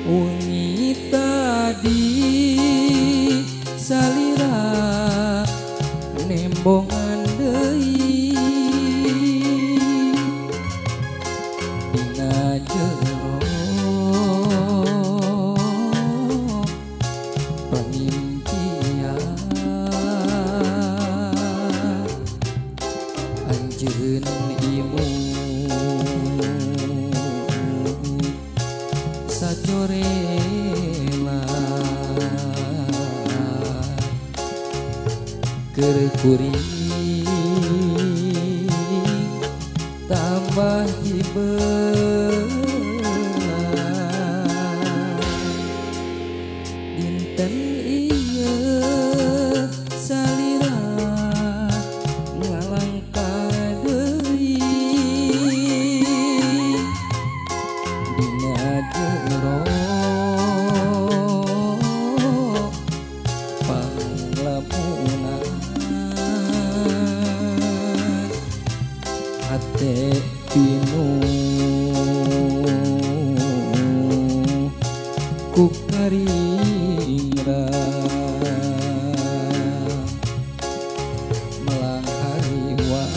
Wengi tadi salira nembongan deui dina jero pangimpian anjeun imu sajorela keur kuring tambah hibeula dinten ieu salira ngalangkah deui dina jero panglamunan hate pinuh ku karingrang melang hariwang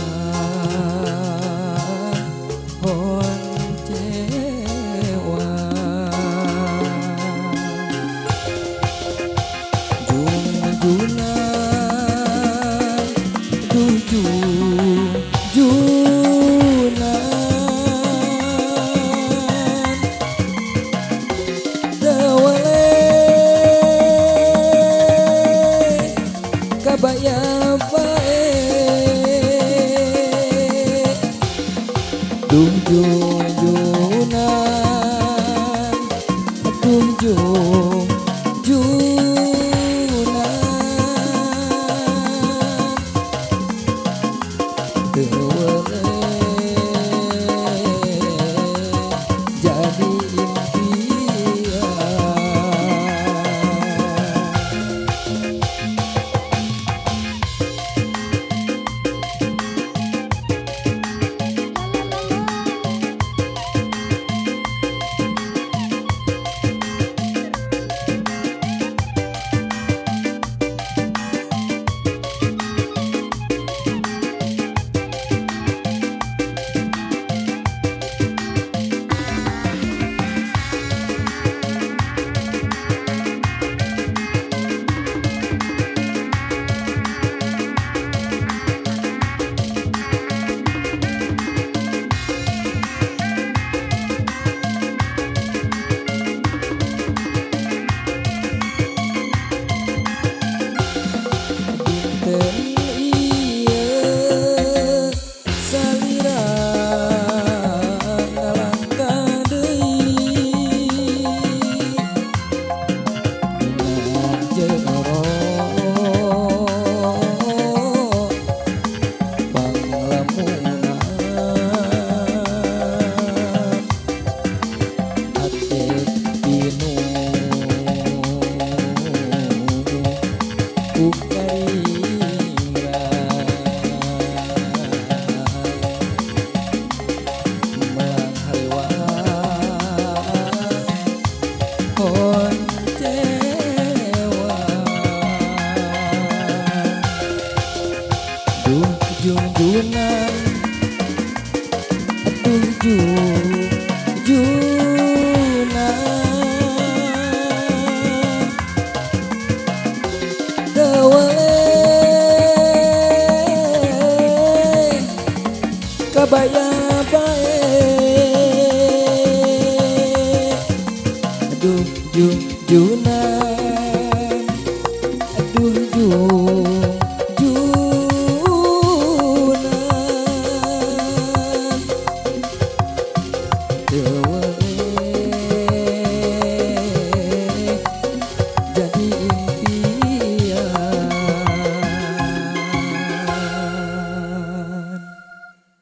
honcewa jung-jungan tujuh junan dawale kabaya bae duh junan duh junan dawale jadi impian. Dinten ieu salira ngalangkah deui dina jero panglamunan hate pinuh ku karingrang melang hariwang honcewa duh jung-junan duh jung-junan dawale kabaya bae aduh jung-junan aduh jung